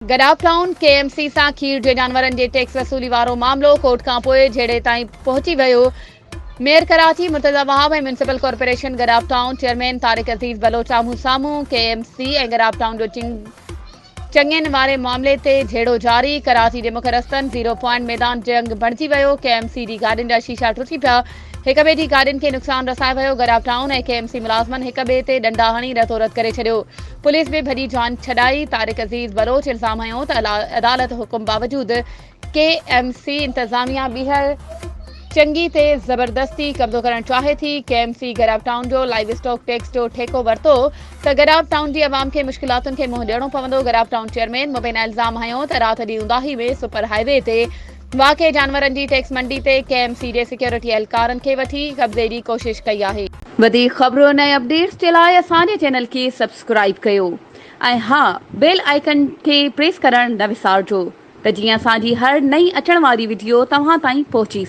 Gadap town, K M C سان کير جي جانورن جي ٽيڪس وصولي وارو معاملو ڪورٽ کانپوء جهيڙي تائين پهچي ويو، mayor Karachi Murtaza Wahab ۽ municipal corporation Gadap town chairman Tariq Aziz Baloch آمهون سامهون، K M C ۽ Gadap town جو چڱين واري معاملي تي جهيڙو جاري، ڪراچي جي مک رستن زيرو پوائنٽ ميدان جنگ بڻجي ويو، ڪي ايم سي جي گاڏين جا شيشا ٽٽي پيا، هڪ ٻئي جي گاڏين کي نقصان رسايو ويو، Gadap town ۽ K M C ملازمن هڪ ٻئي تي ڏنڊا هڻي رتورت ڪري ڇڏيو، پوليس به ڀڄي جان ڇڏائي، طارق عزيز بلوچ الزام هنيو ته عدالت حڪم باوجود ڪي ايم سي انتظاميا ٻيهر چنگي تي زبردستي قبضو ڪرڻ چاهي ٿي، K M C Gadap town جو لائيو اسٽاڪ ٽيڪس جو ٺيڪو ورتو ته گڏاپ ٽائون جي عوام کي مشڪلاتن کي منهن ڏيڻو پوندو، گڏاپ ٽائون چيئرمين مبينا الزام هنيو ته رات جي اونداهي ۾ سپر هاء وي تي واقع جانورن جي ٽيڪس منڊي تي ڪي ايم سي جي سيڪيورٽي اهلڪارن کي وٺي قبضي جي ڪوشش ڪئي آهي. وڌيڪ خبرن ۽ اپڊيٽس جي لاء اسان جي چينل کي سبسڪرائيب ڪيو ۽ ها بيل آئيڪن کي پريس ڪرڻ نه وسارجو ته جيئن اسان جي هر نئين اچڻ واري وڊيو توهان تائين پهچي.